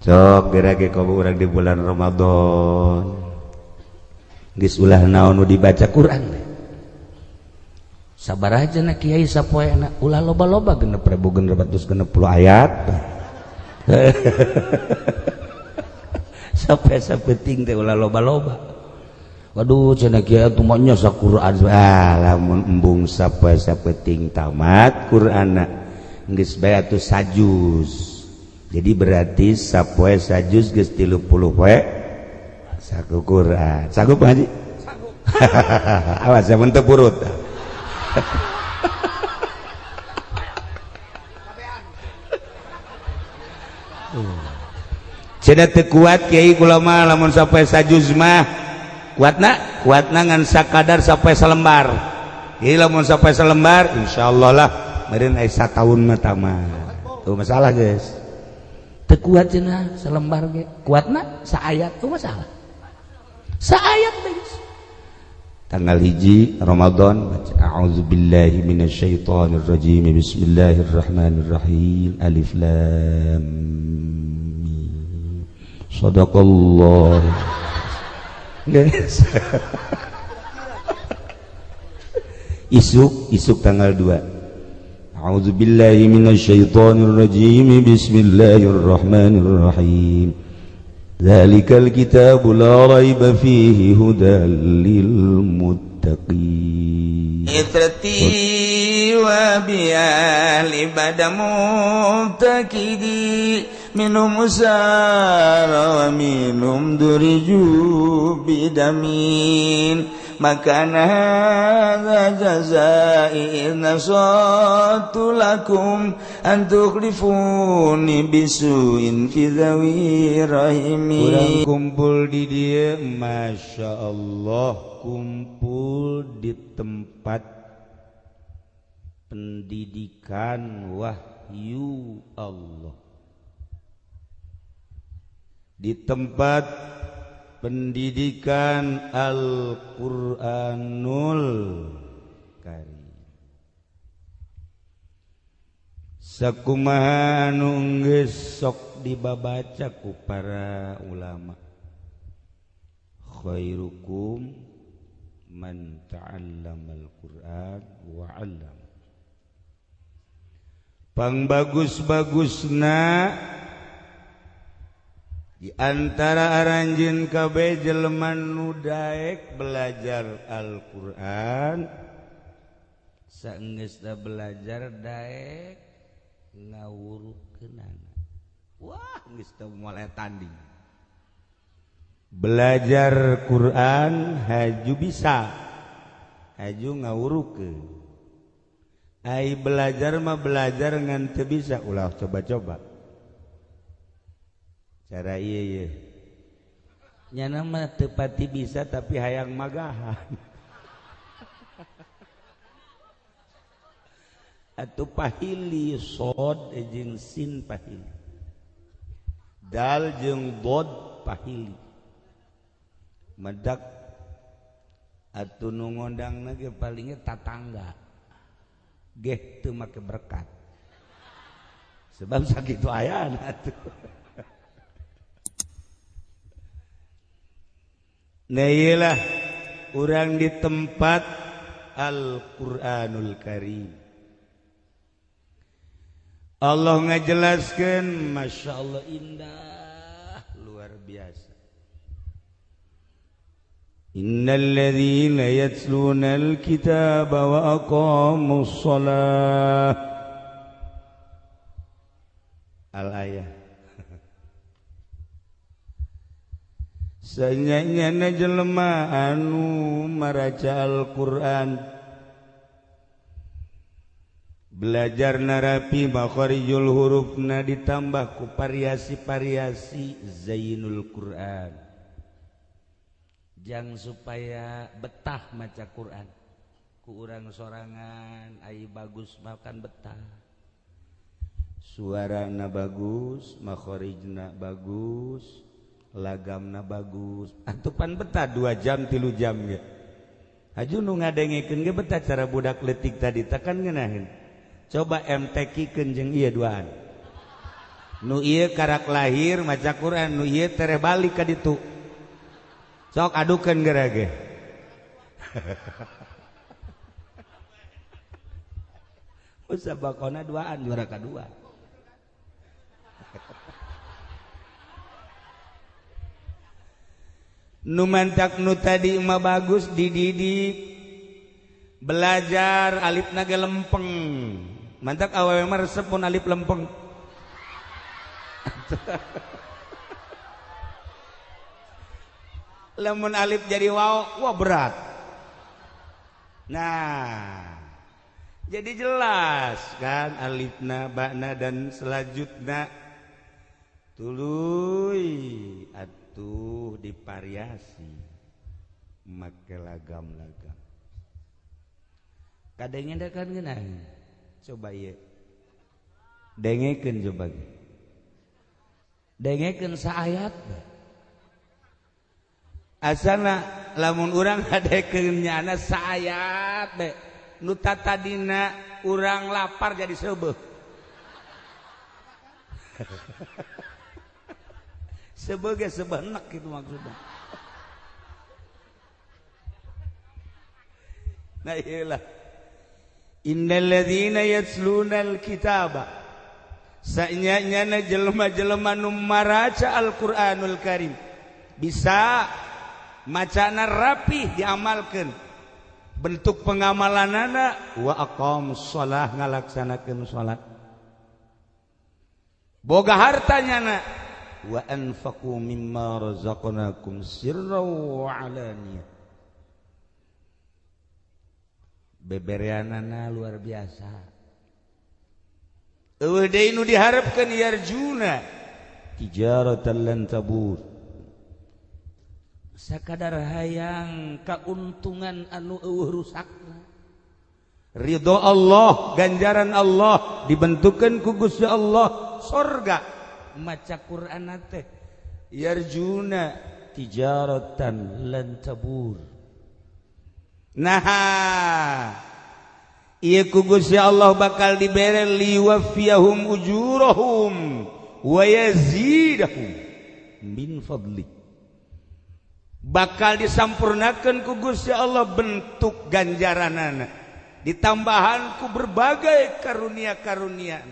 Sok geura ge komo urang di bulan Ramadan. Geus ulah naon nu dibaca Quran. Sabar aja na kiai sapoena ulah loba-loba 6.660 ayat. Sampai sapenting teh ulah loba-loba. Waduh cenah kiai atuh mah nya saquran. Ah lamun embung sapoe sapenting tamat Qur'anna geus bae atuh sajuz. Jadi berarti sapoe sajuz geus 30 poe saku Quran. Sanggup Haji? Sanggup. Awas ya teu purut. Cenah teu kuat kiai kula mah lamun sapoe sajuz mah. Kuatna? Kuatna ngan sakadar sapoe salembar. Jadi lamun sapoe salembar insyaallah lah meureun aya sataun mah tamat. Tuh masalah guys. Teu kuat cenah salembar ge. Kuatna saayat tuh masalah. Saayat guys. Tanggal 1 Ramadan baca a'udzubillahi minasyaitonir rajim bismillahirrahmanirrahim alif lam mim sadaqallah. Guys. Isuk isuk tanggal 2 a'udzubillahi minasyaitonir rajim bismillahirrahmanirrahim dzalikal kitabu la raiba fihi hudal lil muttaqin itrati wa bi'ali badamu takidi minum usara wa minum duriju bidamin makana hadza jazai nasatu lakum an tukhlifuni bisuin fi dhawi rahimi. Urang kumpul di dieu Masya Allah, kumpul di tempat pendidikan wahyu Allah, di tempat pendidikan Al-Qur'anul Karim. Sakumaha anu geus sok dibabaca ku para ulama, khairukum man ta'allamal Qur'an wa 'allama. Pangbagus-bagusna di antara aranjeun kabeh jelema nu daek belajar Al-Qur'an, saenggeusna belajar daek ngawurukeunana. Wah, geus teu moal tanding. Belajar Qur'an haju bisa, haju ngawurukeun. Ai belajar mah belajar ngan teu bisa, ulah coba-coba. Cara iya iya nyana mah teu pati bisa tapi hayang magahan. Atuh pahili sod jeung sin pahili, dal jeung dod pahili, medak atuh nu ngondangna ge palingnya tatangga geh teu make berkat sebab sakitu ayana atuh. Nah iyalah orang di tempat Al-Qur'anul Karim. Allah ngajelaskan, Masya Allah indah luar biasa. Innal ladzina yatlunal kitaba wa aqamus shalah. Al-ayah. Sanyanya jelema anu maraca Al-Qur'an, belajar narapi makharijul hurufna ditambah ku variasi-variasi zainul Qur'an. Jang supaya betah maca Qur'an. Ku urang sorangan ai bagus makan betah. Suarana bagus, makharijna bagus, lagamna bagus, atupan betah 2 jam 3 jam ge. Haju nu ngadengekeun ge betah cara budak leutik tadi tekan ngeunaheun. Coba MTQ-keun jeung ieu duaan. Nu ieu karak lahir maca Quran, nu ieu tereh balik ka ditu. Sok adukeun geura ge. Musabaqona duaan juara kadua. Nu mantak nu tadi mah bagus dididik belajar alifna ge lempeng. Mantak awewe mah resep mun alif lempeng. Lamun alif jadi waw, wah berat. Nah, jadi jelas kan alifna, ba'na dan selanjutnya. Tuluy atuh divariasi make lagam-lagam. Kadangnya kan ngeunah. Coba ieu. Dengekeun coba ge. Dengekeun saayat. Asana lamun urang ngadekeun nyana saayat be. Nu tatadina urang lapar jadi seubeuh. Sebagai sebenek itu maksudnya. Nah iyalah. Innal ladzina yatlunal kitaba. Saenya-nyana jelema-jelema nu maraca Al-Qur'anul Karim. Bisa macana rapih diamalkeun. Bentuk pengamalanana wa aqamus shalah ngalaksanakeun salat. Boga hartanya na wa anfaqu mimma razaqnakum sirran wa alaniyah. Bebereanana luar biasa. Eueuh deui nu diharapkeun yarjuna tijaratan lan tabur. Sakadar hayang kauntungan anu eueuh rusakna. Ridho Allah, ganjaran Allah dibentukeun ku Gusti Allah sorga. Maca Quran teh yarjuna tijaratan lan tabur. Nah, ieu ku Gusti Allah bakal dibere liwafiyahum ujurahum wa yazidahum min fadli. Bakal disampurnakeun ku Gusti Allah bentuk ganjaranana, ditambahan ku berbagai karunia-karunia.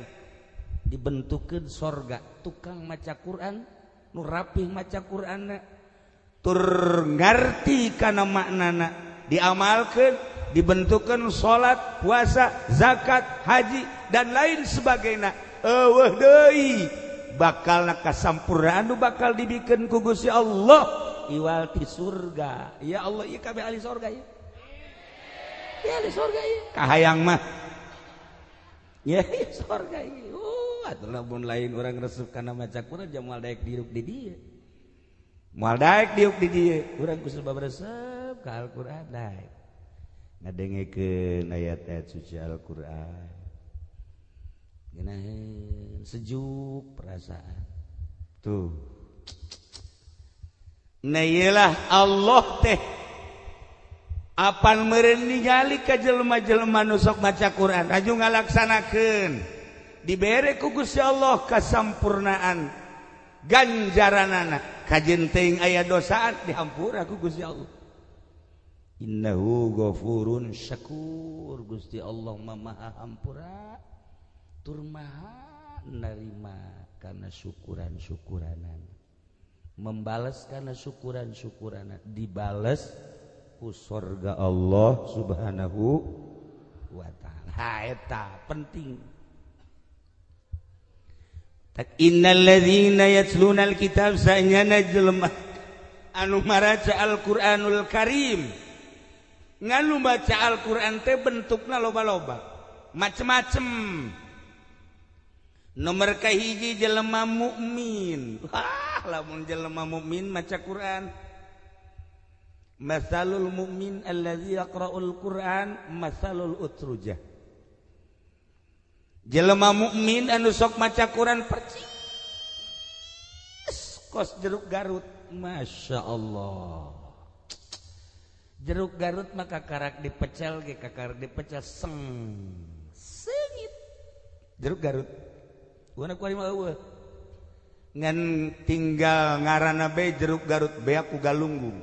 Dibentukeun sorga tukang maca Quran nu rapih maca Quranna tur ngarti kana maknana diamalkeun, dibentukeun salat, puasa, zakat, haji dan lain sebagainya. Eueuh deui bakal kasampurnaan nu bakal dibikeun ku Gusti Allah iwal ti surga. Ya Allah, ieu kabeh ahli surga ieu. Ya ahli surga ieu. Kahayang mah. Ya surga ieu. Atuh lamun lain urang resep kana maca Quran jam moal daek diuk di dieu. Moal daek diuk di dieu. Urang ku sebab resep ka Al-Qur'an daek. Ngadengekeun ayat-ayat suci Al-Qur'an. Ngeunaheun sejuk perasaan. Tuh. Nah iyalah Allah teh apan meureun ningali ka jelema-jelema nu sok maca Quran aju ngalaksanakeun. Dibere ku Gusti Allah kasampurnaan ganjaranana kajen teuing aya dosaan dihampura ku Gusti Allah. Innahu ghafurun syakur. Gusti Allah maha hampura tur maha narima kana syukuran-syukuranan, membales kana syukuran-syukuranan, dibales ku sorga Allah Subhanahu wa ta'ala. Ha eta penting. Innal ladzina yatluna alkitab sanyana jelema anu maraca Al-Qur'anul Karim. Nganu baca Al-Qur'an teh bentukna loba-loba, macem-macem. Nomor kahiji jelema mukmin. Wah, lamun jelema mukmin maca Qur'an. Masalul mukmin allazi yaqra'ul Qur'an masalul utrujah. Jelema mukmin anu sok maca Quran percis kos jeruk Garut. Masya Allah. Jeruk Garut maka karak dipecel ge kakarak dipecel seng sengit. Jeruk Garut. Warna kuari mah eueuh. Ngan tinggal ngaranna bae jeruk Garut beak ku Galunggung.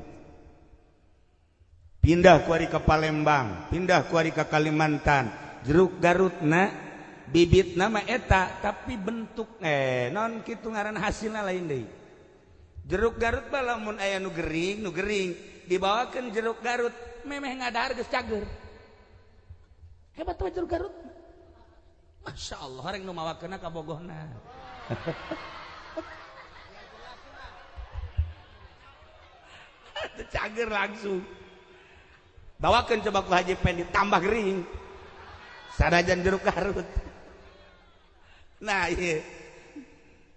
Pindah kuari ke Palembang, pindah kuari ke Kalimantan. Jeruk Garutna bibit nama eta tapi bentuk non kitu ngaran hasilna lain deui. Jeruk Garut mah lamun aya nu gering dibawakeun jeruk Garut memeh ngadahar geus cager. Hebat mah jeruk Garut. Masya Allah, horeng nu mawakeunna ka bogohna. Cager langsung. Bawakeun coba ku Haji Pendi tambah gering. Sanajan jeruk Garut. Nah, iya.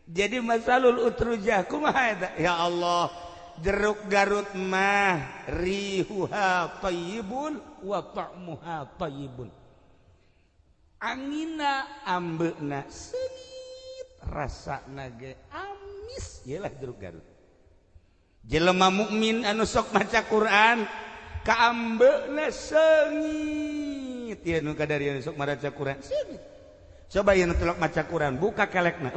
Jadi masalul utrujah kumaha eta? Ya Allah, jeruk Garut mah rihuha thayyibun wa ta'muha thayyibun. Angina ambeuna seungit, rasana ge amis, ieu lah jeruk Garut. Jelema mukmin anu sok maca Quran kaambeuna seungit, ieu nu kadarian sok maca Quran seungit. Coba ieu nu telok maca Quran buka kelekna.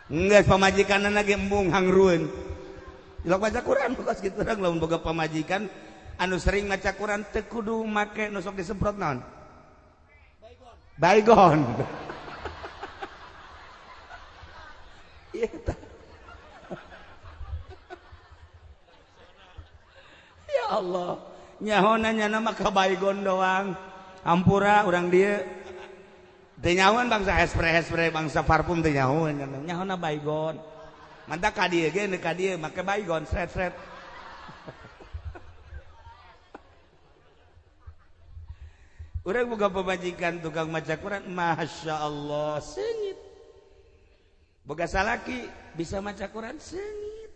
Enggeus pamajikanna ge embung hangrueun. Tilok maca Quran kos kitu urang lamun boga pamajikan anu sering maca Quran teu kudu make nu sok disemprot naon? Baygon. Ieu tah. Ya Allah, nyahona nyana mah ka baygon doang. Ampura urang dieu. Teu nyahoan bangsa hespre-hespre bangsa parfum teu nyahoan, nyahona baygon. Mantap ka dieu ge ka dieu make baygon sret-sret. Urang boga pamajikan tukang maca Quran, Masya Allah, seungit. Boga salaki bisa maca Quran seungit.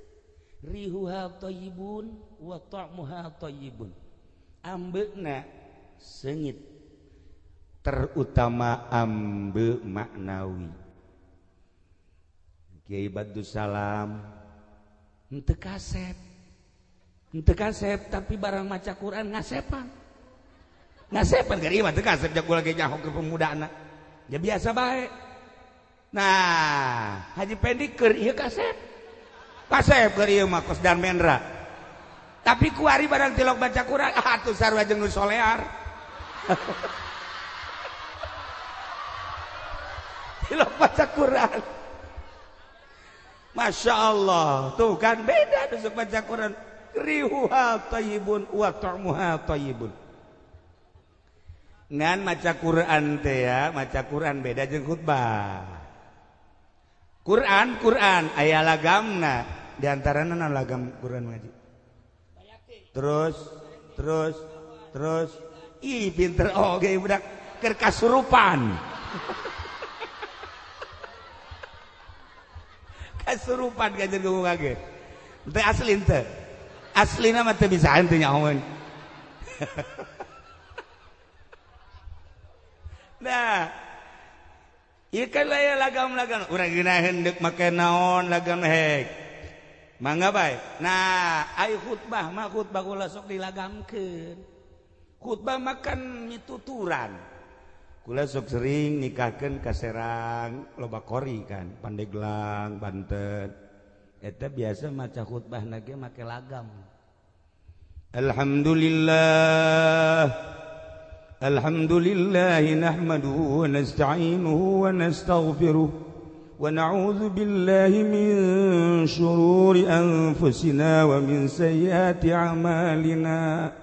Rihuha thayyibun wa ta'muha thayyibun. Ambeuna seungit. Terutama ambe maknawi. Kiai Badrussalam henteu kasep. Henteu kasep tapi barang maca Quran ngasepan. Ngasepan gari mah teu kasep jak kula ge nyaho ke pemudana. Ya biasa bae. Nah, Haji Pendi keur ieu kasep. Kasep keur ieu mah kos dan mendra. Tapi kuari barang tilok baca Quran atuh sarua jeung nu solear. Tilok baca Quran. Masya Allah, tuh kan beda nusuk baca Quran. Rihuha thayyibun wa ta'muha thayyibun. Ngan maca Quran teh ya, maca Quran beda jeung khutbah. Quran aya lagamna, di antarana naon lagam Quran ngaji. Terus ih pinter oge budak keur kasurupan. Kasurupan kajen ngomong kage. Teu asli teu. Aslina mah teu bisaan teu nyahoeun. Nah, ieu kan aya lagam-lagam urang geunaheun deuk make naon lagam hek. Mangga bae. Nah, ai khutbah mah khutbah kula sok dilagamkeun. Khutbah makan mituturan. Kula sok sering nikahkeun ka Serang, loba kori kan, Pandeglang, Banten. Eta biasa maca khutbahna ge make lagam. Alhamdulillah. Alhamdulillah nahmaduhu wa nasta'inuhu wa nastaghfiruh wa na'udzu billahi min syururi anfusina wa min sayyiati a'malina.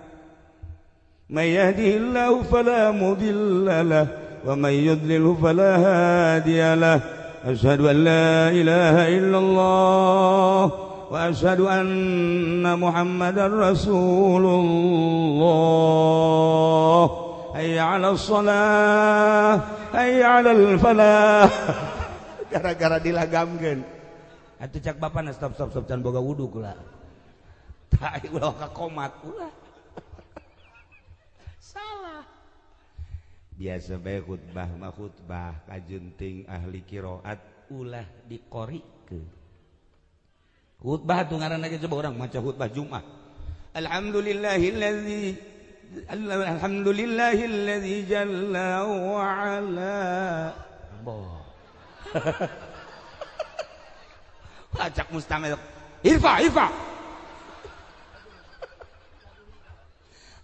May yahdihillahu fala mudilla lahu wa may yudlilhu fala hadiya lahu. Asyhadu an la ilaha illallah wa asyhadu anna Muhammadar Rasulullah. Hayya 'alas shalah, hayya 'alal falah. Gara-gara dilagamkeun. Atuh cak bapana stop stop stop can boga wudu kula. Tah ulah ka komat ulah. Salah. Biasa bae khutbah mah khutbah kajunting ahli qiraat ulah dikorikeun. Khutbah tuh ngaranna ge coba urang maca khutbah Jumat. Alhamdulillahillazi alhamdulillahillazi jalla wa ala. Boh. Cak mustamil. Irfa, irfa.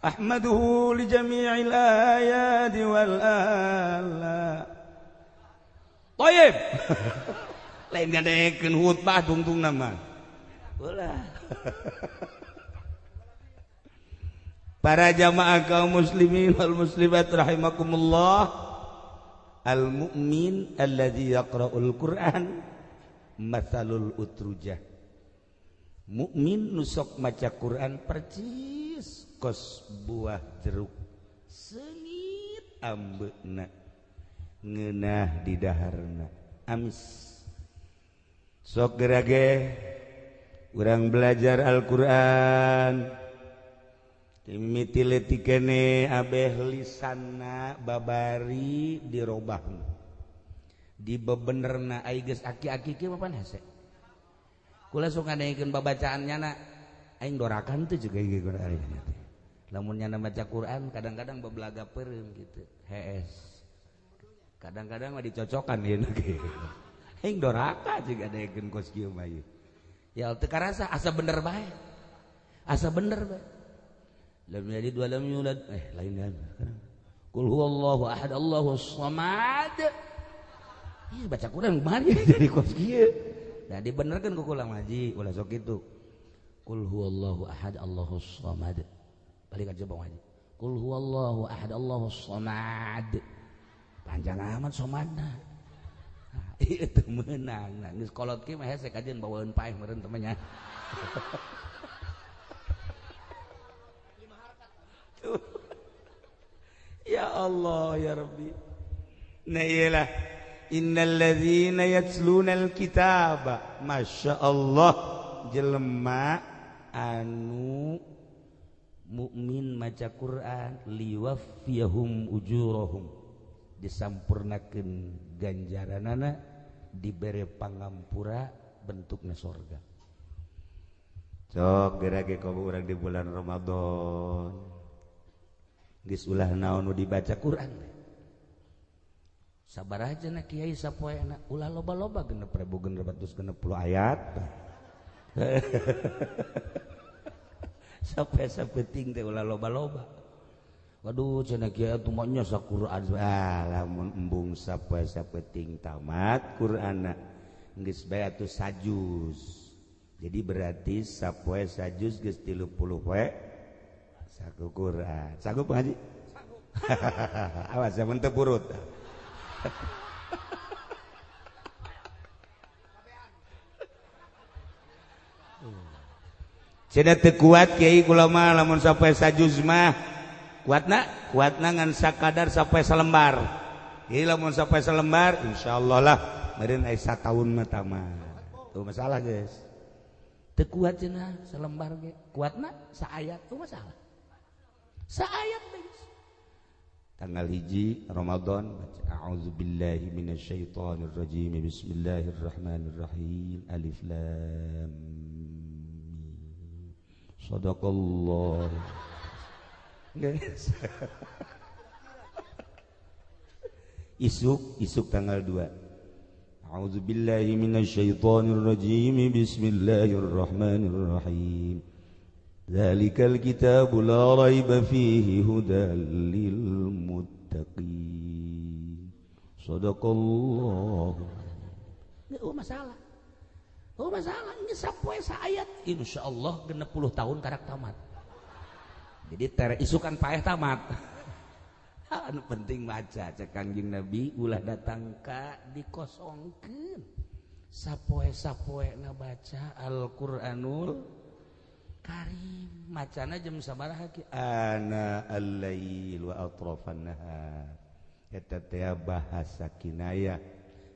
Ahmaduhu li jami'il ayati wal ala. Thayyib. Lain ngadekeun khutbah tungtung nama. Ulah. Para jamaah kaum muslimin wal muslimat rahimakumullah. Al mu'min alladzi yaqra'ul Qur'an matsalul utrujah. Mukmin nu sok maca Quran percis kos buah jeruk seungit ambeuna ngeunah di daharna amis. Sok gerage urang belajar Al-Qur'an mimiti leutik keneh abeh lisanna babari dirobahna dibebenerna ai geus aki-aki kieu papan hese. Kula sok ngadengekeun babacaan nyana aing dorakan teh juga ieu Quran teh. Lamun nyana maca Quran kadang-kadang bebelaga peureum gitu. Hees. Kadang-kadang mah dicocokan ieu ge. Aing doraka juga dengekeun kos kieu mah ieu. Ya teu karasa asa bener bae. Asa bener bae. Lam yalid wa lam yulad. Lain kan. Qul huwallahu ahad Allahus samad. Ih baca Quran kumaha jadi kos kieu. Nah dibenerkeun ku kula ngaji ulah sok kitu. Qul huwallahu ahad Allahus samad. Balik aja Bang Haji. Qul huwallahu ahad Allahus samad. Panjang amat somadna. Nah, ieu teu meunang. Nah, geus kolot kieu mah hese kajeun bawaeun paeh meureun temannya. Ya Allah ya Rabbi. Nah iyalah innal ladzina yatlunal kitaba masya Allah jelema anu mukmin maca Quran liwaffiyahum ujurahum disampurnakeun ganjaranana dibere pangampura bentukna sorga. Sok gerage komo urang di bulan Ramadan geus ulah naon nu dibaca Quran. Sabar aja na kiai sapoena ulah loba-loba 6.660 ayat. Sampai sapeting teh ulah loba-loba. Waduh cenah kiai atuh mah nya saquran. Ah lamun embung sapoe sapeting tamat Qur'anna geus bae atuh sajuz. Jadi berarti sapoe sajuz geus 30 poe saku Quran. Sanggup ngaji? Sanggup. Awas ya teu purut. Cenah teu kuat kiai kula mah lamun sampai sajuz mah. Kuatna? Kuatna ngan sakadar sampai salembar. Jadi lamun sampai salembar insyaallah lah meureun aya sataun mah tamat. Tuh masalah guys. Teu kuat cenah salembar ge. Kuatna saayat tuh masalah. Saayat guys. Tanggal 1 Ramadan baca a'udzubillahi minasyaitonir rajim bismillahirrahmanirrahim alif lam mim sadaqallah. Guys. Isuk tanggal 2 a'udzubillahi minasyaitonir rajim bismillahirrahmanirrahim dzalikal kitabu la raiba fihi hudal lil muttaqin sadaqallah. Oh masalah. Oh masalah geus sapoe saayat insyaallah 60 tahun karak tamat. Jadi ter isukan paeh tamat. Anu penting maca cek Kangjeng Nabi ulah datang ka dikosongkeun. Sapoe-sapoe na baca Al-Qur'anul Karim macana jam sabaraha ki ana al-lail wa atrafan nahar. Eta teh bahasa kinayah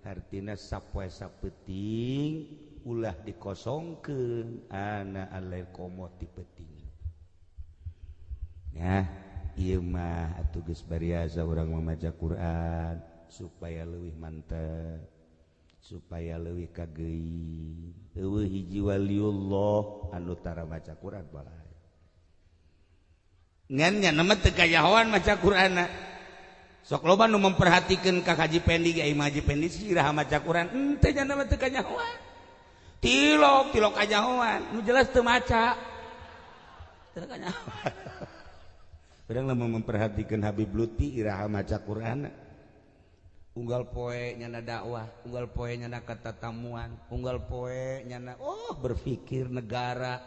hartina sapoe sapeting ulah dikosongkeun ana al-lail komo ti peuting. Nah ieu mah atuh geus bariasa urang mamaca Quran supaya leuwih mantep supaya leuwih kageui. Eueuh hiji waliullah anu tara maca Quran balai. Ngan nya mah teu kayahoan maca Qur'anna. Sok loba nu memperhatikeun ka Haji Pendi ge ai Haji Pendi sirah maca Quran henteu nya mah teu kanyahoan. Ti Tilok tilok kanyahoan nu jelas teu maca teu kanyahoan. Urang lamun memperhatikan Habib Lutfi iraha maca Quran, unggal poe nyana dakwah, unggal poe nyana katatamuan, unggal poe nyana oh berpikir negara,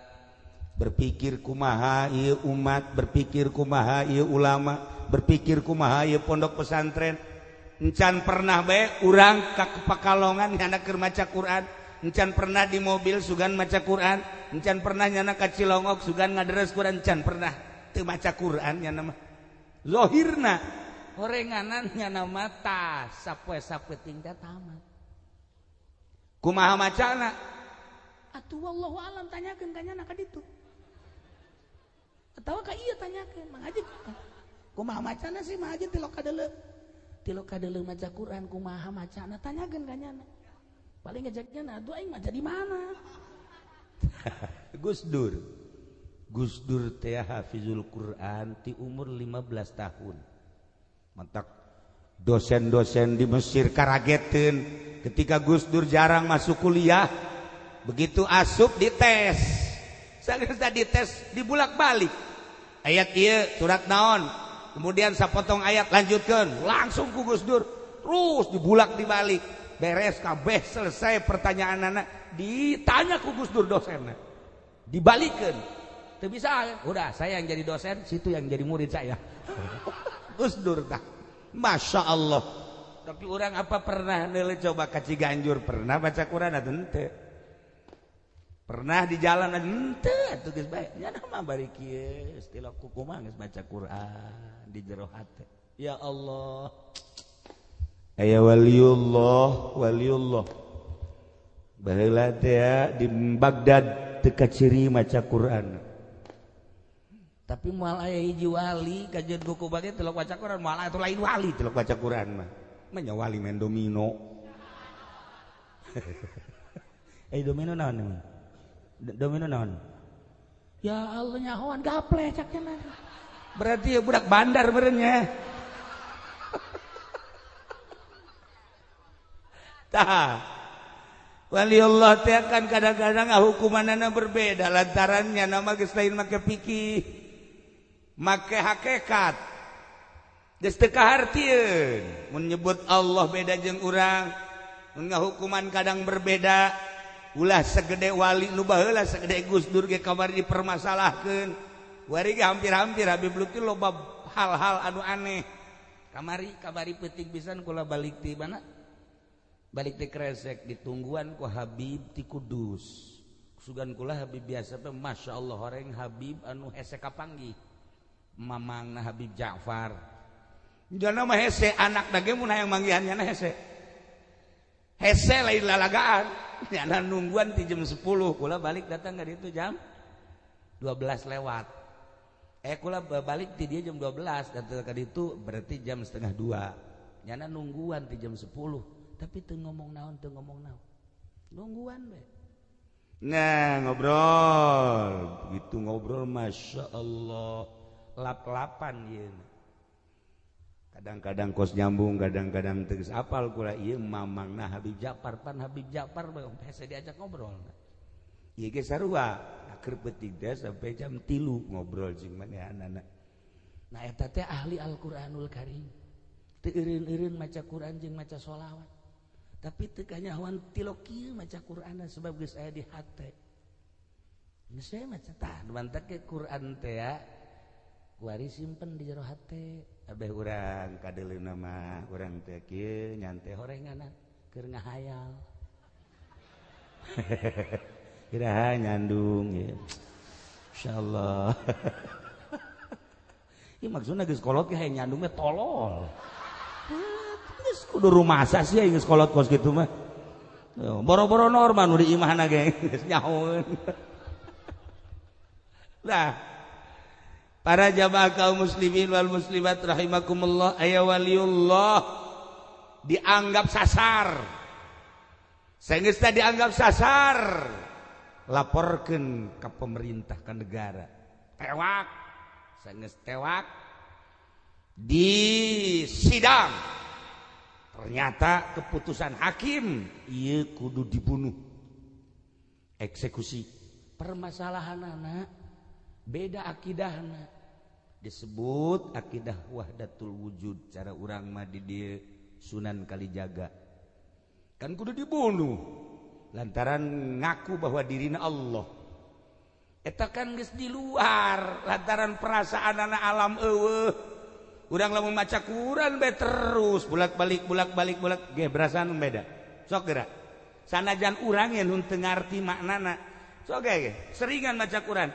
berpikir kumaha ieu umat, berpikir kumaha ieu ulama, berpikir kumaha ieu pondok pesantren. Encan pernah bae urang ka Pekalongan nyana keur maca Quran, encan pernah di mobil sugan maca Quran, encan pernah nyana ka Cilongok sugan ngaderes Quran, encan pernah teu maca Quran nyana mah. Zahirna horenganan nyana mata sapoe sapeting teh tamat. Kumaha macana? Atuh wallahu alam, tanyakeun ka nyana ka ditu. Atawa ka ieu tanyakeun, Mang Haji. Kumaha macana sih Mang Haji tilok kadeuleu. Tilok kadeuleu maca Quran kumaha macana, tanyakeun ka nyana. Paling ngejeknya na atuh aing maca di mana? Gus Dur. Gus Dur teh hafizul Quran ti umur 15 tahun. Mantak dosen-dosen di Mesir karageteun ketika Gus Dur jarang masuk kuliah, begitu asup dites. Sageus dites dibulak-balik. Ayat ieu surat naon? Kemudian sapotong ayat lanjutkeun, langsung ku Gus Dur terus dibulak dibalik. Beres kabeh selesai pertanyaanana, ditanya ku Gus Dur dosenna. Dibalikeun. Teu bisa, udah saya yang jadi dosen, situ yang jadi murid saya. Gus Dur tah. Masya Allah. Tapi orang apa pernah nilai coba ka Ciganjur pernah baca Quran atau henteu? Pernah di jalan henteu atuh geus bae. Nya mah bari kieu istilah kumaha geus baca Quran di jero hate. Ya Allah. Aya waliullah, waliullah. Baheula teh di Baghdad teu kaciri maca Quran. Tapi moal aya hiji wali kajian buku bage tilok baca Quran, moal aya lain wali tilok baca Quran mah. Mah wali main domino. Eh domino naon? Domino naon? Ya Allah nyahoan gaple cak cenah. Berarti ya budak bandar meureun nya. Tah. Waliullah teh kan kadang-kadang hukumanana berbeda lantarannya nama geus lain make fikih, make hakikat. Geus teu kahartieun mun nyebut Allah beda jeung urang, mun ngahukuman kadang berbeda. Ulah segede wali nu baheula segede Gus Dur ge kamari dipermasalahkeun. Wari ge hampir-hampir Habib Lutfi loba hal-hal anu aneh. Kamari kabari peuting pisan kula balik ti mana? Balik ti Kresek ditungguan ku Habib ti Kudus. Sugan kula Habib biasa teh Masya Allah horeng Habib anu hese kapanggih. Mamangna Habib Ja'far. Jana mah hese anak dage mun hayang manggihan nyana hese. Hese lain lalagaan. Nyana nungguan ti jam 10, kula balik datang ka ditu jam 12 lewat. Kula balik ti dia jam 12 datang ka ditu berarti jam 1:30. Nyana nungguan ti jam 10, tapi teu ngomong naon, teu ngomong naon. Nungguan we. Nah, ngobrol. Begitu ngobrol Masya Allah, lap-lapan ieu. Kadang-kadang kos nyambung, kadang-kadang teu geus apal kula ieu mamangna Habib Ja'far, pan Habib Ja'far hese diajak ngobrol. Ieu ge sarua, akhir peuting teh sampai jam 3 ngobrol jeung manehanana. Nah eta teh ahli Al-Qur'anul Karim. Teu eureun-eureun maca Quran jeung maca sholawat. Tapi teu kanyahoan tilok kieu maca Qur'anna sebab geus aya di hate. Geus we maca tah, mantak ke Quran teh ya. Kuari simpen di jero hate. Abeh urang kadeuleuna mah urang teh kieu nyante horenganan keur ngahayal. Iraha nyandung ya. Insyaallah. Ieu maksudna geus kolot ge hayang nyandung mah tolol. Geus kudu rumasa sih geus kolot kos kitu mah. Boro-boro normal nu di imahna ge geus nyahoeun. Lah para jamaah kaum muslimin wal muslimat rahimakumullah, aya waliullah dianggap sasar. Saenggeusna dianggap sasar, laporkeun ka pemerintah ka negara. Tewak, saenggeus tewak di sidang. Ternyata keputusan hakim ieu kudu dibunuh. Eksekusi permasalahanana beda akidahna disebut akidah wahdatul wujud cara urang mah di dieu Sunan Kalijaga kan kudu dibunuh lantaran ngaku bahwa dirina Allah eta kan geus di luar lantaran perasaanana alam eueuh urang lamun maca Quran bae terus bolak-balik bolak-balik bolak ge perasaan beda sok geura sanajan urang yang teu ngarti maknana sok ge seringan maca Quran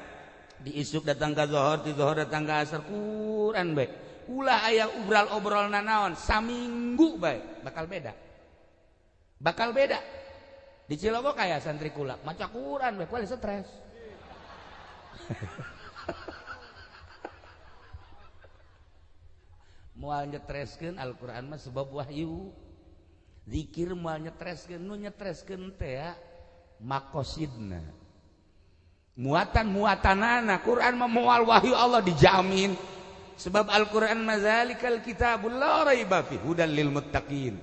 di isuk datang ka zuhur, di zuhur datang ka asar Quran bae ulah aya obral-obrol nanaon saminggu bae bakal beda bakal beda di Cilogo kaya santri kula maca Quran bae kuali stres. Moal nyetreskeun Al-Qur'an mah sebab wahyu zikir moal nyetreskeun nu nyetreskeun teh makosidna muatan-muatanana Quran mah moal wahyu Allah dijamin sebab Al-Qur'an mazalikal kitabul la raiba fi hudal lil muttaqin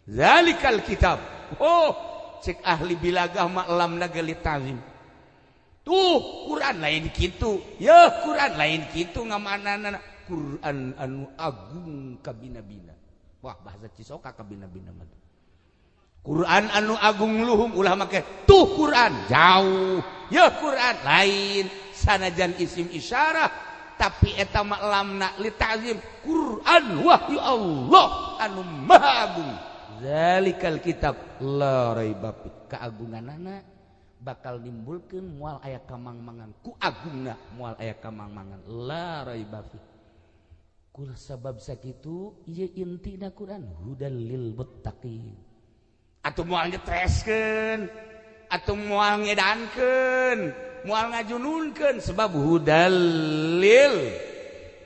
zalikal kitab oh cek ahli bilagah mah lamna geuli ta'zim tuh Quran lain kitu ya Quran lain kitu ngamanana Quran anu agung kabina-bina wah bahasa Cisoka kabina-bina mah Quran anu agung luhung ulah make tuh Quran jauh ya Quran lain sanajan isim isyarah tapi eta mah lamna li ta'zim Quran wahyu Allah anu maha agung zalikal kitab la raiba fi keagunganana bakal nimbulkeun moal aya kamangmangan ku agungna moal aya kamangmangan la raiba fi kul sabab sakitu ieu intina Quran hudal lil muttaqin atuh moal nyetreskeun atuh moal ngedankeun moal ngajununkeun sebab hudal lil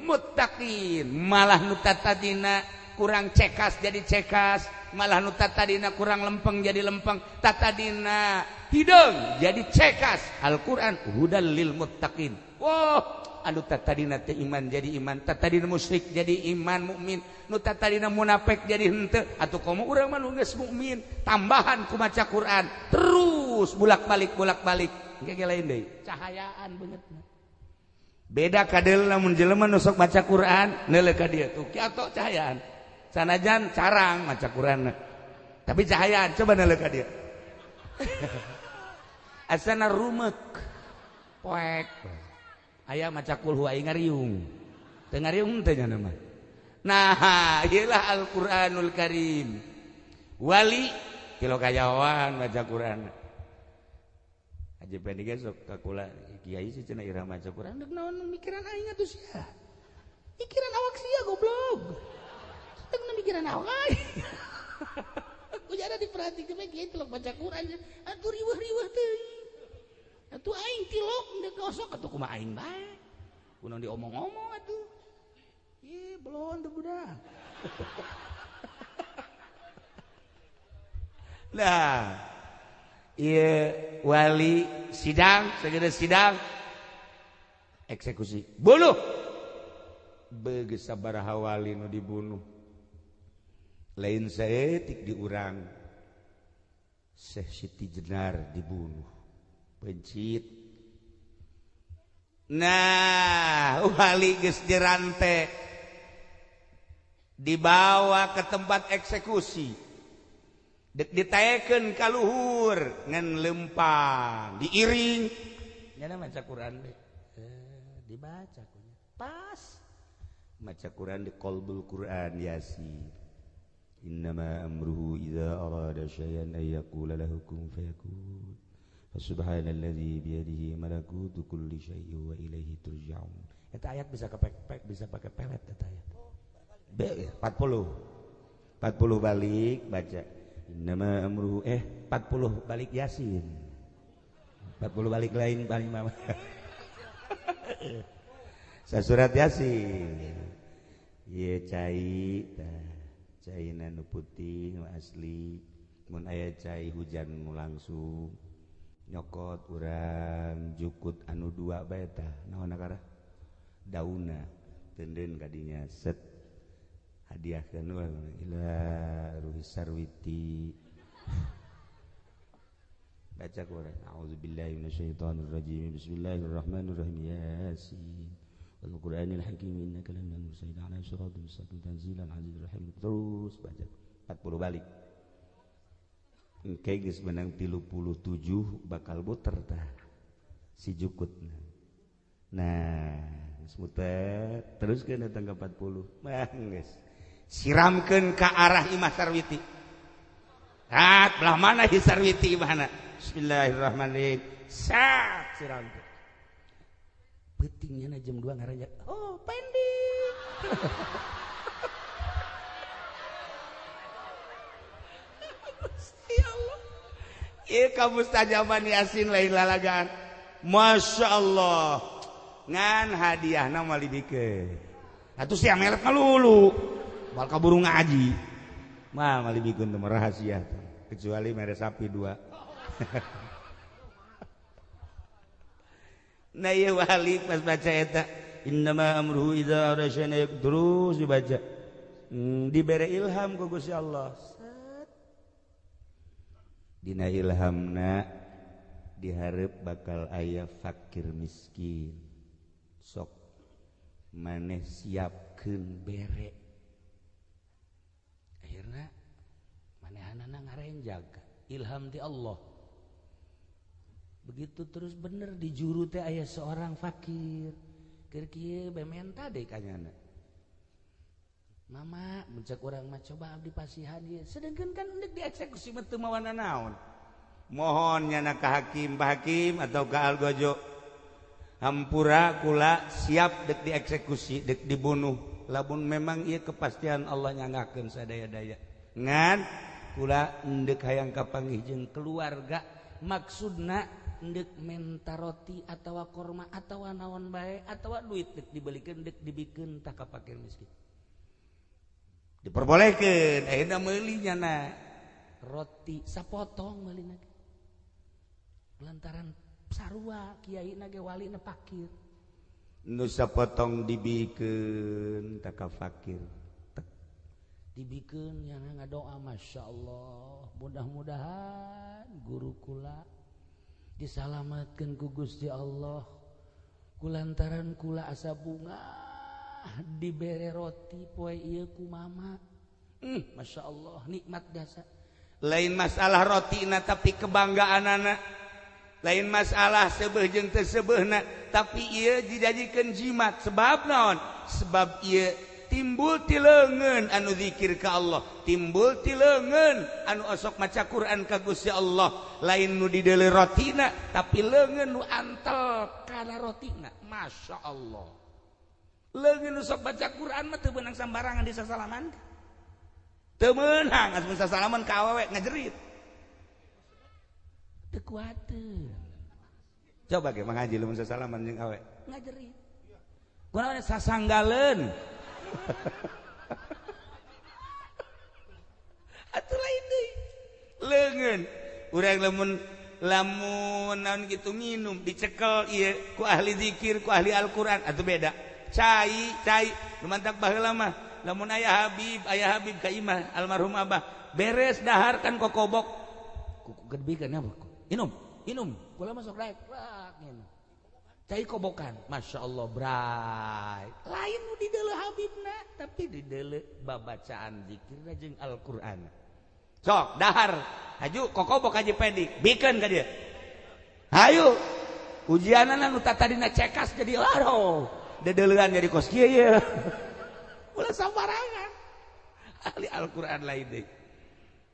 muttaqin malah nu tatadina kurang cekas jadi cekas malah nu tatadina kurang lempeng jadi lempeng tatadina hideung jadi cekas Al-Qur'an hudal lil muttaqin wah anu tatadina teh iman jadi iman tatadina musyrik jadi iman mukmin nu tatadina munafik jadi henteu atuh komo urang mah nu geus mukmin tambahan ku maca Quran terus bolak-balik bolak-balik engke lain deui cahayaan beungeutna beda kadeulna mun jelema nu sok maca Quran neuleuh ka dieu tuh kieu cahayaan sanajan carang maca Quran tapi cahayaan coba neuleuh ka dieu asana rumek poek aya maca kulhu aing ngariung teu ngariung teh nya mah nah ieu lah Al-Qur'anul Karim wali kilo kajawan maca Quran aja pendi ge sok ka kula kiai sih cenah ira maca Quran deuk naon mikiran aing atuh sia mikiran awak sia goblok deuk mikiran awak aing ku jada diperhatikeun bae kiai tilok maca Quran atuh riweuh-riweuh teuing atuh aing tilok deuk gosok atuh kumaha aing bae kunaon diomong-omong atuh ih belon teu budak nah ieu wali sidang segera sidang eksekusi bunuh begeus sabaraha wali nu dibunuh lain saeutik di urang Syekh Siti Jenar dibunuh pencit nah wali geus dirante dibawa ke tempat eksekusi dek ditaekeun ka luhur ngan lempang diiring nyana maca Quran we dibaca kunya pas maca Quran di qalbul Quran Yasin innama amruhu idza arada syai'an ay yaqula lahu kun fayakun Subhanalladzi biyadihi malakutu kulli syai'in wa ilaihi turja'un. Eta ayat bisa kepek-pek, bisa pakai pelet eta ayat. B 40. 40 balik baca. Innama amruhu 40 balik Yasin. 40 balik lain paling mama. Sasurat Yasin. Ieu cai tah, caina nu putih nu asli, mun aya cai hujan nu langsung nyokot urang jukut anu dua bae tah naon akara dauna teunden kadinya set hadiahkeun ila ruhi sarwiti Baca Quran. A'udzubillahi minasyaitonirrajim. Bismillahirrahmanirrahim. Yasin. Wal Qur'anil Hakim innaka laminal mursalin ala siratal mustaqim tanzilal azizir rahim. Terus baca 40 balik. Engke geus menang 37 bakal muter tah si jukutna. Nah, geus muter teruskeun datang ka 40. Mah geus. Siramkeun ka arah Imah Sarwiti. Tat belah mana di Sarwiti imahna? Bismillahirrahmanirrahim. Sat siramkeun. Peutingnya jam 2 ngaranjak. Oh, pendek. Ya Allah. Ieu ka mustajaban Yasin lain lalagaan. Masya Allah. Ngan hadiahna moal dibikeun. Atuh sia merek ngalulu. Bal kaburu ngaji. Mah moal dibikeun teh rahasia. Kecuali mere sapi 2. Nah ieu wali pas baca eta innama amruhu idza arada syai'an terus dibaca. Dibere ilham ku Gusti Allah. Set. Dina ilhamna dihareup bakal aya fakir miskin. Sok maneh siapkeun bere. Akhirna manehanana ngarenjag ilham ti Allah. Begitu terus bener di juru teh aya seorang fakir. Keur kieu bae menta deui ka nyana. Mama mencek urang mah coba abdi pasihan ieu. Sedengkeun kan endek dieksekusi mah teu mawana naon. Mohon nyana ka hakim, Pak Hakim atau ka Algojo. Hampura kula siap dek dieksekusi, dek dibunuh. Lamun memang ieu kepastian Allah nyangakeun sadaya-daya. Ngan kula endek hayang kapanggih jeung keluarga maksudna ndek menta roti atawa korma atawa naon bae atawa duit dek dibelikeun dek dibikeun tah ka fakir miskin. Diperbolehkeun ayeuna meuli nyana roti sapotong meulina. Lantaran sarua kiaina ge walina fakir. Nu sapotong dibikeun tah ka fakir. Dibikeun nyana ngadoa masyaallah mudah-mudahan guru kula disalamatkan ku Gusti Allah kulantaran kula asa bunga dibere roti poe ieu ku mama. Masya Allah nikmat jasa. Lain masalah rotina tapi kebanggaanana, lain masalah seubeuh jeung teu seubeuhna, tapi ieu dijadikeun jimat. Sebab naon? Sebab ieu timbul ti leungeun anu zikir ka Allah, timbul ti leungeun anu osok maca Quran ka Gusti Allah. Lain nu dideuleu rotina tapi leungeun nu antel kana rotina. Masya Allah. Leungeun nu sok baca Quran mah teu beunang sambarangan di sasalaman. Teu meunang asup sasalaman ka awewe ngajerit. Teu kuateun. Coba ge mangaji lamun sasalaman jeung awe ngajerit. Kunaon sasanggaleun. Atuh lain deui. Leungeun urang lamun lamun naon kitu minum dicekel ieu ku ahli zikir ku ahli Al-Qur'an atuh beda. Cai cai nu mantak baheula mah lamun aya Habib ka imah almarhum Abah beres dahar kan kokobok kuku gedebikeun apa inum inum kula masuk daek rak minum cai kobokan Masya Allah bray lain nu dideuleu Habibna tapi dideuleu babacaan zikirna jeung Al-Qur'an. Sok dahar haju kokobok haji pedik bikeun ka dieu hayu ujianana nu tadina cekas jadi aduh dedeleuan jadi kos kieu ye ulah sambarangan ahli Al-Qur'an lain deui.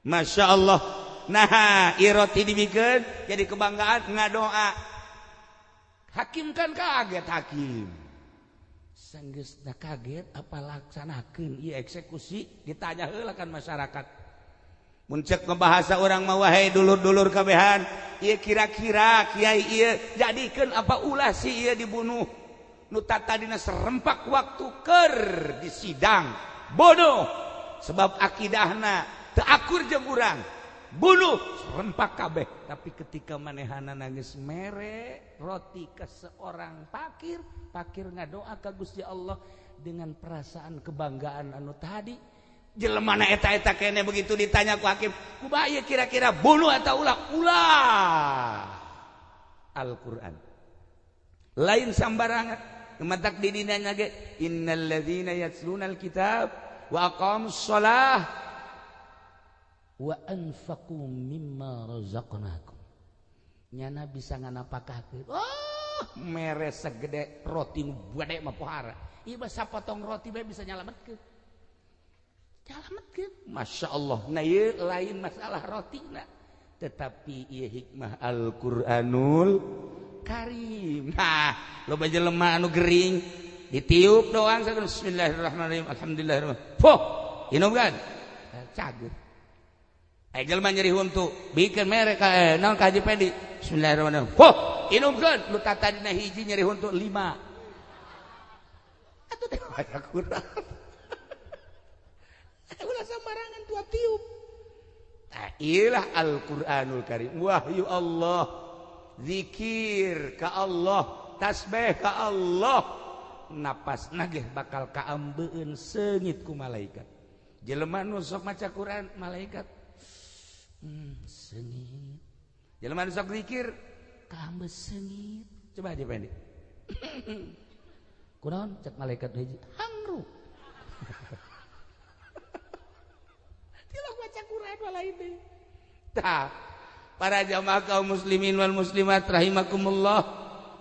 Masya Allah. Nah iroti dibikeun jadi kebanggaan ngadoa. Hakim kan kaget hakim. Sanggeusna kaget apa laksanakeun ieu eksekusi ditanya heula kan masyarakat. Mun cek ngebahasa urang mah wahai dulur-dulur kabehan, ieu kira-kira kiai ieu jadikeun apa ulah si ieu dibunuh. Nu tadina serempak waktu keur di sidang bunuh sebab akidahna teu akur jeung urang. Bunuh serempak kabeh. Tapi ketika manehana nangis mere roti ke seorang fakir, fakir ngadoa ka Gusti Allah dengan perasaan kebanggaan anu tadi, Jelema na eta-eta kene begitu ditanya ku hakim, kumaha ieu kira-kira, bunuh atau ulah? Ulah. Al-Qur'an lain sambarangan. Matak di dina ge, innalladzina yatluna alkitab wa aqamus shalah wa anfaqu mimma razaqnakum. Nyana bisa nganapakahkeun. Oh, mere segede roti nu gede mah pohara. Ieu mah sapotong roti bae bisa nyalametkeun. Nyalametkeun. Masya Allah. Nah, ieu lain masalah rotina, tetapi ieu hikmah Al-Qur'anul Karim. Nah, loba jelema anu gering ditiup doang, bismillahirrahmanirrahim, alhamdulillahirrahmanirrahim. Fuh, inum kan? Cager. Eh, jelema nyeri huntu, bikin mere ka naon ka Haji Pendi. Bismillahirrahmanirrahim. Fuh, inumkeun. Nu tadina hiji nyeri huntu 5. Atuh teh baca Quran. Ulah sembarangan tua tiup. Nah, ilah Al-Qur'anul Karim, wahyu Allah. Zikir ka Allah, tasbih ka Allah. Napas nagih bakal kaambeun seungit ku malaikat. Jelema nu sok maca Quran, malaikat seungit. Jelema nu sok zikir kaambe seungit. Coba aja Pendi. Kunaon cek malaikat hiji? Hangru. Tilok baca Quran lain deui. Tah, para jamaah kaum muslimin wal muslimat rahimakumullah,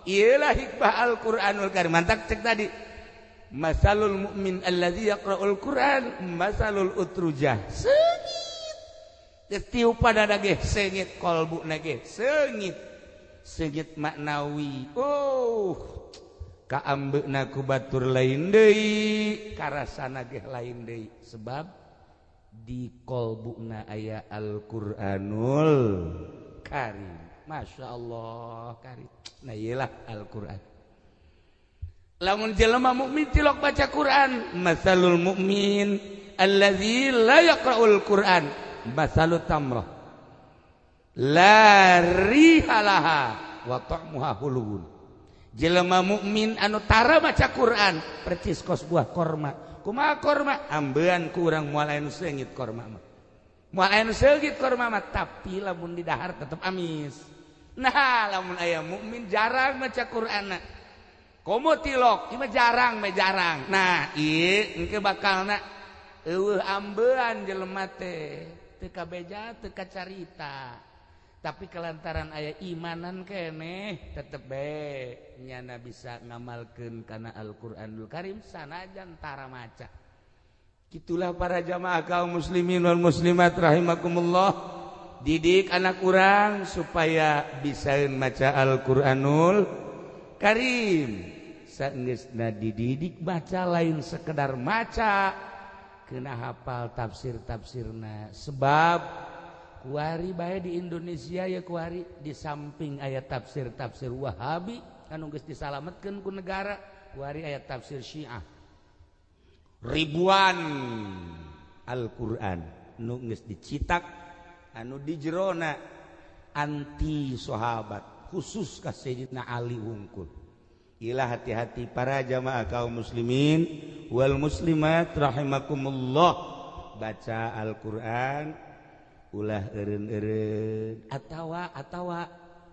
iyalah hikmah Al-Qur'anul Karim. Mantak cek tadi, masalul mu'min allazi yaqra'ul Qur'an masalul utrujah. Seungit. Tiup pada ge seungit, kolbu ge seungit. Seungit maknawi. Oh, kaambeuna ku batur lain deui, karasana ge lain deui, sebab di kolbuna aya Al-Qur'anul Karim. Masya Allah Karim. Nah, iyalah Al-Qur'an. Lamun jelema mukmin tilok baca Quran, masalul mukmin allazi la yaqra'ul Quran masalut tamrah la riha laha wa ta'muha hulun. Jelema mukmin anu tara maca Quran percis kos buah korma. Kumaha korma? Ambean ku urang moal aya nu seungit korma mah. Moal aya nu seungit korma mah, tapi lamun didahar tetep amis. Nah, lamun aya mukmin jarang maca Quran, komo tilok ieu mah jarang mah jarang. Nah, ieu engke bakalna eueuh ambean jelema teh, teu kabeja teu kacarita. Tapi kelantaran aya imanan keneh tetep bae nyana bisa ngamalkeun kana Al-Qur'anul Karim sanajan tara maca. Kitulah para jamaah kaum muslimin wal muslimat rahimakumullah. Didik anak urang supaya bisaeun maca Al-Qur'anul Karim. Saenggeusna dididik baca lain sekedar maca, kena hafal tafsir-tafsirna. Sebab kuari bae di Indonesia ya kuari, di samping aya tafsir-tafsir Wahabi anu geus disalametkeun ku negara, kuari aya tafsir Syiah. Ribuan Al-Qur'an nu geus dicitak anu di jerona anti sahabat, khusus ka Sayyidina Ali wungkul. Ilah hati-hati para jamaah kaum muslimin wal muslimat rahimakumullah. Baca Al-Qur'an ulah eureun-eureun atawa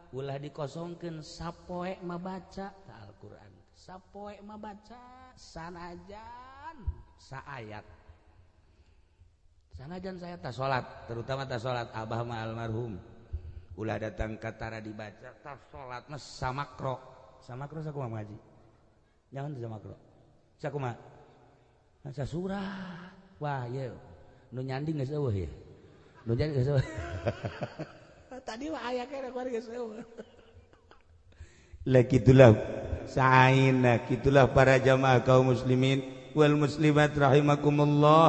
ulah dikosongkeun, sapoe mah baca ta Al-Qur'an, sapoe mah baca sanajan saayat, sanajan saya tak salat, terutama tak salat abah mah almarhum ulah datang ka tara dibaca tak salat mah samakro. Samakro sakumaha ngaji? Jangan samakro. Sakumaha? Sasurah. Wah, ieu nu nyanding geus eueuh ya. Nu nyanding geus eueuh. Tadi mah aya keneh kuari geus eueuh. Lah kitulah sa'ina, kitulah para jamaah kaum muslimin wal muslimat rahimakumullah.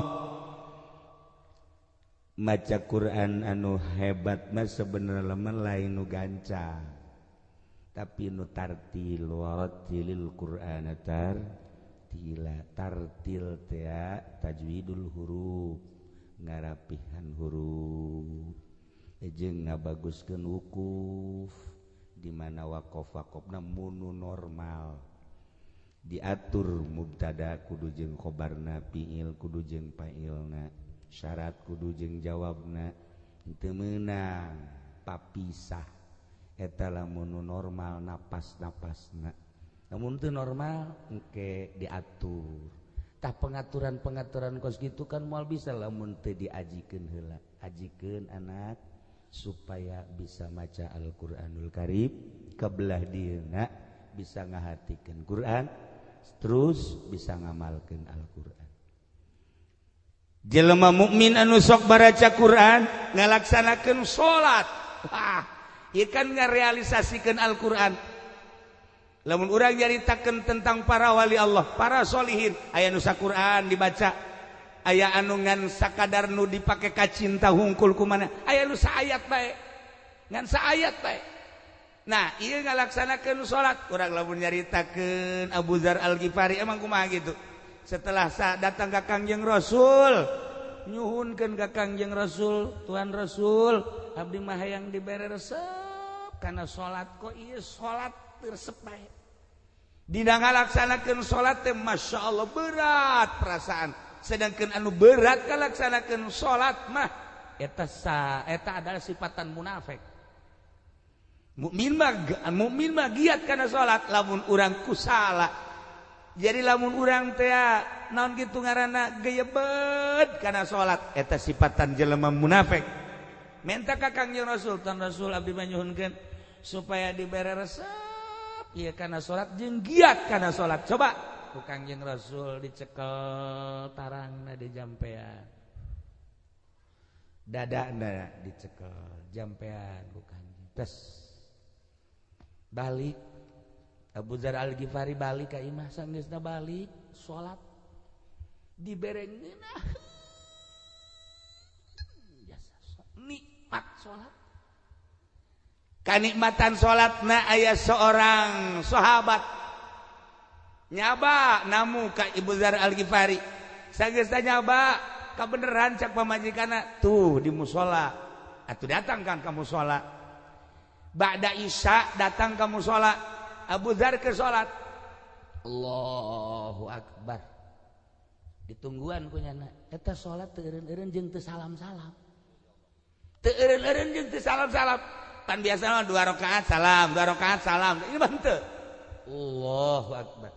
Maca Quran anu hebat mah sebenarnya mah lain nu gancang, tapi nu tartil. Warattilil Qur'ana tartila. Tartil teh tajwidul huruf, ngarapihan huruf jeung ngabaguskeun wukuf, di mana waqaf-waqafna munu normal. Diatur mubtada kudu jeung khobarna, fiil kudu jeung fa'ilna, syarat kudu jeung jawabna, teu meunang papisah. Eta lamun nu normal napas-napasna, lamun teu normal engke diatur. Tah, pengaturan-pengaturan kos gitu kan moal bisa lamun teu diajikeun heula. Ajikeun anak supaya bisa maca Al-Qur'anul Karim, kebelah dieuna bisa ngahartikeun Quran, terus bisa ngamalkeun Al-Qur'an. Jelema mukmin anu sok baraca Quran, ngalaksanakeun salat, wah, ieu kan ngarealisasikeun Al-Qur'an. Lamun urang nyaritakeun tentang para wali Allah, para solihin, aya nu Quran dibaca, aya anu ngan sakadar nu dipake kacinta hungkul, kumana aya nu saayat bae, ngan saayat bae. Nah, ieu ngalaksanakeun salat. Urang lamun nyaritakeun Abu Dzar Al-Ghifari emang kumaha gitu. Setelah datang ka Kangjeng Rasul, nyuhunkeun ka Kangjeng Rasul, "Tuhan Rasul, abdi mah hayang dibere resep kana salat, kok ieu salat teu resep bae." Dina ngalaksanakeun salat teh, Masya Allah, berat perasaan. Sedangkan anu berat ngalaksanakeun salat mah eta adalah sifatan munafik. Mukmin mah giat kana salat. Lamun urang kusala, jadi lamun urang teh naon kitu ngaranna, geyebet kana salat, eta sifatan jelema munafik. Minta ka Kangjeng Rasul, "Tuan Rasul, abdi mah nyuhunkeun supaya dibere resep ieu kana salat jeung giat kana salat." Coba ku Kangjeng Rasul dicekel tarangna di jampean, dadana dicekel jampean ku Kangjeng. Tes balik Abu Dzar Al Ghifari, balik ka imah. Sanggeusna balik salat, dibere ngeunah jasa nikmat salat, kanikmatan salatna. Aya seorang sahabat nyaba namu ka Ibu Dzar Al Ghifari. Sanggeusna nyaba, kabeneran cak pamajikanna tuh di musola. Atuh datang kan ka musola, ba'da Isya datang ke musola. Abu Dzar ke salat, Allahu Akbar, ditungguan ku nyana. Eta salat teu eureun-eureun jeung teu salam-salam, teu eureun-eureun jeung teu salam-salam. Pan biasa mah dua rakaat salam, dua rakaat salam, ini mah henteu. Allahu Akbar,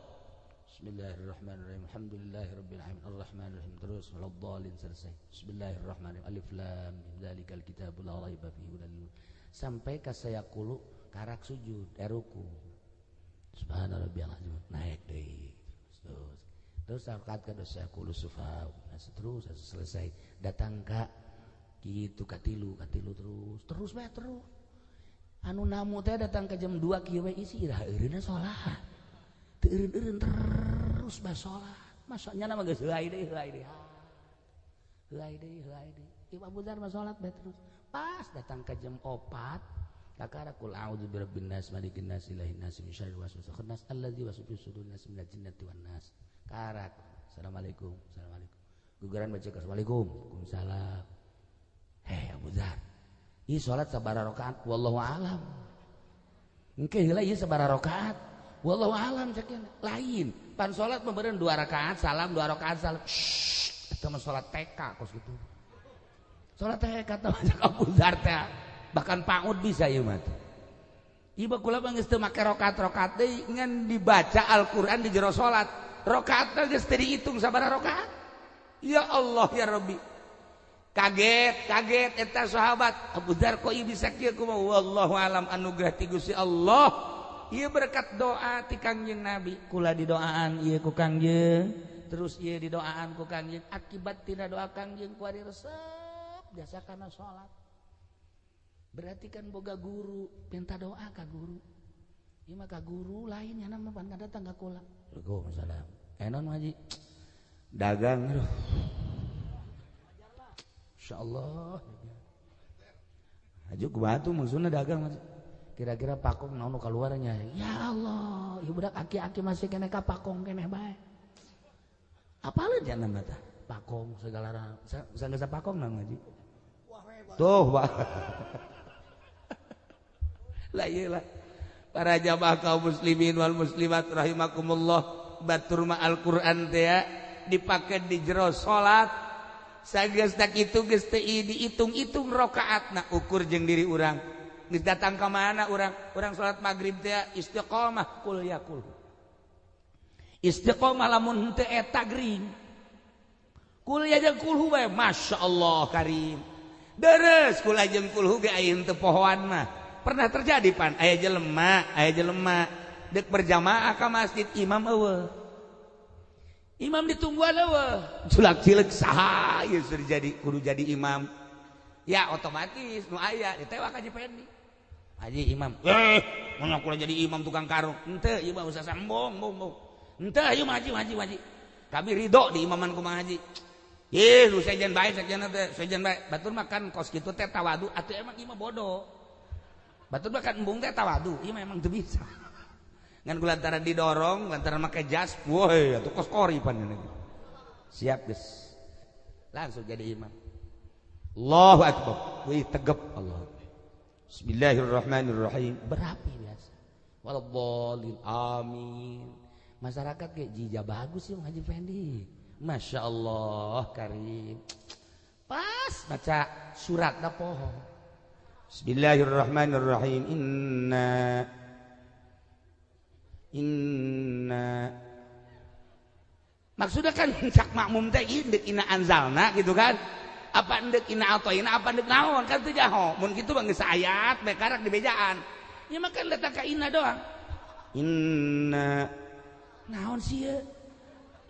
Bismillahirrahmanirrahim, alhamdulillahirabbil alamin, arrahmanirrahim, terus waladdallin, selesai. Bismillahirrahmanirrahim, alif lam mim, dzalikal kitabul la raiba fihi hudal, sampai ka sayaqulu, karak sujud, ruku, subhana rabbiyal azim, naik deui, terus terus rakaat ka sayaqulu sufa, terus selesai, datang ka kitu, katilu, katilu, terus terus bae terus. Anu namu teh datang ke jam 2 kieu we isi iraha eureunna salat, teu eureun-eureun, terus bae salat. Masanya mah geus heulai deui, heulai deui, heulai deui, heulai deui. Ieu Abu Dzar mah salat bae terus. Pas datang ke jam 4, kakara qul a'udzu birabbin nas, malikin nas, ilahin nas, min syarril waswasil khannas, allazi yuwaswisu fi sudurin nas, minal jinnati wan nas. Karak assalamualaikum, assalamualaikum, guguran baca assalamualaikum, waalaikumsalam. "Hei Abu Dzar, ieu salat sabaraha rakaat?" "Wallahu alam." "Engke heula, ieu sabaraha rakaat?" "Wallahu alam." Cek lain pan salat meureun dua rakaat salam, dua rakaat salam. Shh, eta mah salat TK kos kitu, salat TK teh cek Abu Dzar teh, bahkan PAUD bisa ieu mah. Ieu kula mah geus teu make rakaat-rakaat deui, ngan dibaca Al-Qur'an di jero salat. Rakaat geus teu dihitung sabaraha rakaat. Ya Allah ya Rabbi. Kaget, kaget eta sahabat. "Abu Dzar, kok ieu bisa kieu, kumaha?" "Wallahu alam, anugerah ti Gusti Allah. Ieu berkat doa ti Kangjeng Nabi. Kula didoaan ieu ku Kangjeng. Terus ieu didoaan ku Kangjeng. Akibat tina doa Kangjeng kuari resep jasa kana salat." Berarti kan boga guru, minta doa ka guru. Ieu mah ka guru lain ya, nama pan datang ka kula. Waalaikumsalam. "Eh, non haji dagang, aduh. Insyaallah. Haji ku batu maksudna dagang kira-kira pakong naon nu kaluarnya." Ya Allah, ieu budak aki-aki masih keneh ka pakong keneh bae. Apaleun jangan mata? Pakong segala sanggeus pakong naon haji? Tuh, Pak. Lah, iyalah. Para jamaah kaum muslimin wal muslimat rahimakumullah. Batur mah Al-Qur'an teh dipake di jero salat. Sageus tak kitu geus teu dihitung-hitung rakaatna ukur jeung diri urang. Geus datang ka mana urang? Urang salat maghrib teh istiqomah kul ya kul. Istiqomah lamun henteu eta gering. Kul ya jeung kulhu bae masyaallah karim. Deres kul jeung kulhu ge aya henteu pohoan mah. Pernah terjadi pan aya jelema dek berjamaah ka masjid imam eueuh. Imam ditungguan eueuh. Culak cileuk saha ieu sudah jadi kudu jadi imam. Ya otomatis nu aya ditewak Haji Pendi. Haji imam. Mun aku jadi imam tukang karung. Henteu ieu mah usah sambung, bung. Henteu ieu mah haji. Kami ridho di imaman kumaha haji. Ih, lu sejen bae sejen teh, sejen bae. Batur mah kan kos kitu teh tawadu atuh emang ieu mah bodoh. Batur mah kan embung teh tawadu, ieu mah emang teu bisa. Ngan lantaran didorong, lantaran make jas, woi atuh kos kori pan. Siap geus. Langsung jadi imam. Allahu akbar. Wih tegep Allah. Bismillahirrahmanirrahim. Berapi biasa. Waladhdallin amin. Masyarakat kayak jija bagus sih Haji Fendi. Masya Allah karim. Pas baca surat poho. Bismillahirrahmanirrahim. Inna inna maksudnya kan cak makmum teh indek inna anzalna gitu kan, apa endek inna atoina, apa endek naon kan teu jaho mun kitu mah geus ayat bae karak di bejaan ya mah kan datang ka inna doang inna naon sih ya.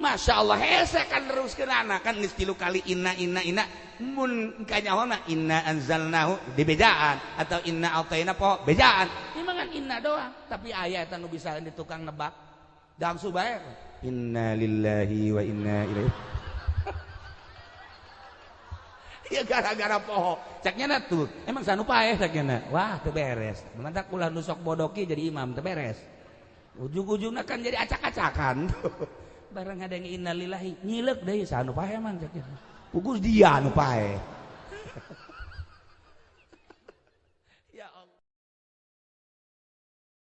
Masya Allah hese kan teruskeun anak kan geus 3 kali inna inna inna mun kanyaho mah inna anzalnahu di bejaan atau inna atoina poho bejaan ieu mah kan inna doang tapi aya eta nu bisa di tukang nebak dangsu bae inna lillahi wa inna ilaihi. Ya gara-gara poho caknya tuh emang sanu paeh caknya wah teu beres mantak ulah nu sok bodoki jadi imam teu beres ujung-ujungna kan jadi acak-acakan. Barang ada yang innalillahi nyilek deui sanu paeh emang caknya pugus dia nu paeh.